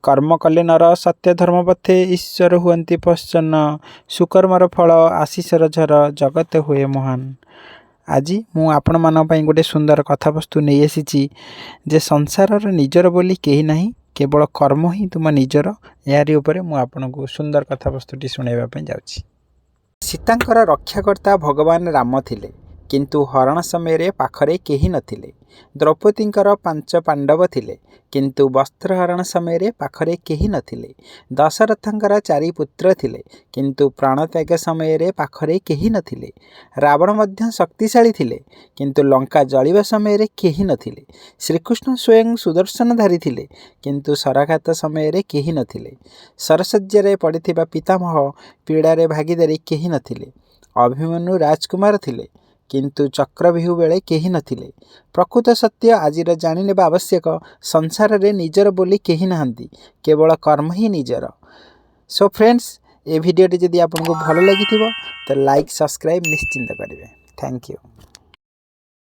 କର୍ମ କଲେ ନର ସତ୍ୟ ଧର୍ମ ପଥେ, ଈଶ୍ୱର ହୁଅନ୍ତି ପ୍ରସନ୍ନ। ସୁକର୍ମର ଫଳ ଆଶିଷର ଝର, ଜଗତ ହୁଏ ମହାନ। ଆଜି ମୁଁ ଆପଣମାନଙ୍କ ପାଇଁ ଗୋଟେ ସୁନ୍ଦର କଥାବସ୍ତୁ ନେଇ ଆସିଛି ଯେ ସଂସାରର ନିଜର ବୋଲି କେହି ନାହିଁ, କେବଳ କର୍ମ ହିଁ ତୁମ ନିଜର। ଏହାରି ଉପରେ ମୁଁ ଆପଣଙ୍କୁ ସୁନ୍ଦର କଥାବସ୍ତୁଟି ଶୁଣାଇବା ପାଇଁ ଯାଉଛି। ସୀତାଙ୍କର ରକ୍ଷାକର୍ତ୍ତା ଭଗବାନ ରାମ ଥିଲେ, କିନ୍ତୁ ହରଣ ସମୟରେ ପାଖରେ କେହି ନଥିଲେ। ଦ୍ରୌପଦୀଙ୍କର ପାଞ୍ଚ ପାଣ୍ଡବ ଥିଲେ, କିନ୍ତୁ ବସ୍ତ୍ରହରଣ ସମୟରେ ପାଖରେ କେହି ନଥିଲେ। ଦଶରଥଙ୍କର ଚାରି ପୁତ୍ର ଥିଲେ, କିନ୍ତୁ ପ୍ରାଣତ୍ୟାଗ ସମୟରେ ପାଖରେ କେହି ନଥିଲେ। ରାବଣ ମଧ୍ୟ ଶକ୍ତିଶାଳୀ ଥିଲେ, କିନ୍ତୁ ଲଙ୍କା ଜଳିବା ସମୟରେ କେହି ନଥିଲେ। ଶ୍ରୀକୃଷ୍ଣ ସ୍ୱୟଂ ସୁଦର୍ଶନଧାରୀ ଥିଲେ, କିନ୍ତୁ ଶରାଘାତ ସମୟରେ କେହି ନଥିଲେ। ଶରଶଯ୍ୟାରେ ପଡ଼ିଥିବା ପିତାମହ ପୀଡ଼ାରେ ଭାଗିଦାରୀ କେହି ନଥିଲେ। ଅଭିମନ୍ୟୁ ରାଜକୁମାର ଥିଲେ, କିନ୍ତୁ ଚକ୍ରବ୍ୟୁହ ବେଳେ କେହି ନଥିଲେ। ପ୍ରକୃତ ସତ୍ୟ ଆଜିର ଜାଣିନେବା ଆବଶ୍ୟକ, ସଂସାରରେ ନିଜର ବୋଲି କେହି ନାହାନ୍ତି, କେବଳ କର୍ମ ହିଁ ନିଜର। ସୋ ଫ୍ରେଣ୍ଡସ୍, ଏ ଭିଡ଼ିଓଟି ଯଦି ଆପଣଙ୍କୁ ଭଲ ଲାଗିଥିବ ତ ଲାଇକ୍, ସବସ୍କ୍ରାଇବ୍ ନିଶ୍ଚିନ୍ତ କରିବେ। Thank you.